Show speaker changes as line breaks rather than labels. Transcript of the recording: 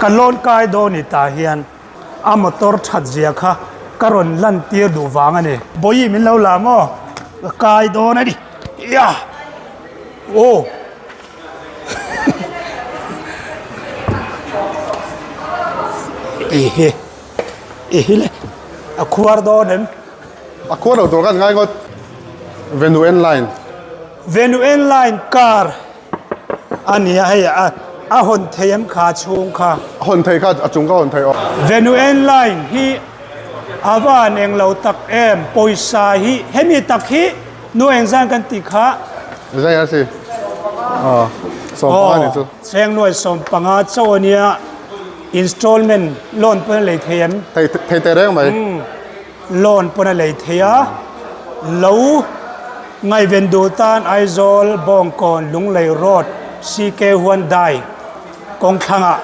Ka lawn kai dawn i tah hian a motor that zia kha ka rawn lan tir duh vang a ni. Bawihi min lo la maw? Ka kai dawn a ni. Ia! Aw! Ihi! Ihi le! A khuar dawn em?
A khuar lo tur khan ngai ngawt. Venue N line.
Venue N line car a ni a hei a a hawn thei em kha chhung kha.
A hawn thei kha a chung ka hawn thei aw.
Venue N line hi a van eng lo tak em pawisa hi hemi tak hi nu engzan kan tih kha.
Zai a si. Aw 15 ni chu.
Cheng nuai 15 chauh a nia installment loan pawn a lei thei em.
Thei thei teh reng mai.
Loan pawn a lei thei a, lo ngaihven duh tan Aizawl Bawngkawn Lunglei Road CK Hyundai kawngthlangah.